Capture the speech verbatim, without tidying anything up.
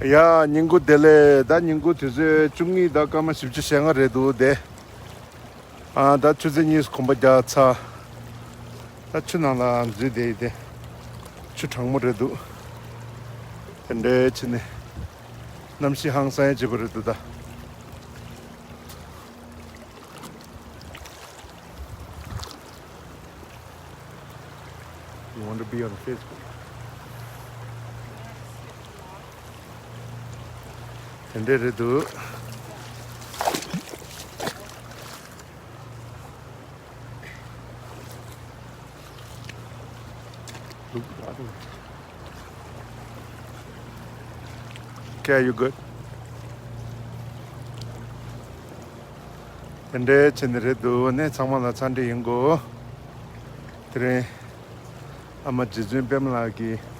ཡ། ཉིན་གུང་བདེ་ལེགས། ད་ཉིན་གུང་དུས་ཚོད་བཅུ་གཉིས་དང་སྐར་མ་བཞི་བཅུ་ཞེ་ལྔ་རེད་འདུག་དེ། ཨ། ད་ཆུ་ཚོད་གཉིས་གོམ་པ་རྒྱག་ཚར། ད་ཆུ་ནང་ལ་འཛུལ་བསྡད་ཡིན་དེ། ཆུ་གྲང་མོ་རེད་འདུག་དེ་འདྲའི་ཕྱིན་ནས་གནམ་གཤིས་ཧང་སང་ཡ་བྱེད་པ་རེད་འདུག་ད། You want to be on Facebook? དེ་འདྲས་རེད་འདུག Okay, you good? དེ་འདྲའི་བྱས་ནས་རེད་འདུག་ནས་ཚང་མ་ལ་འཚམས་འདྲི་ཡིན་གོ། དེ་རིང་ཨ་མ་རྗེ་བཙུན་པད་མ་ལགས་ཀྱི་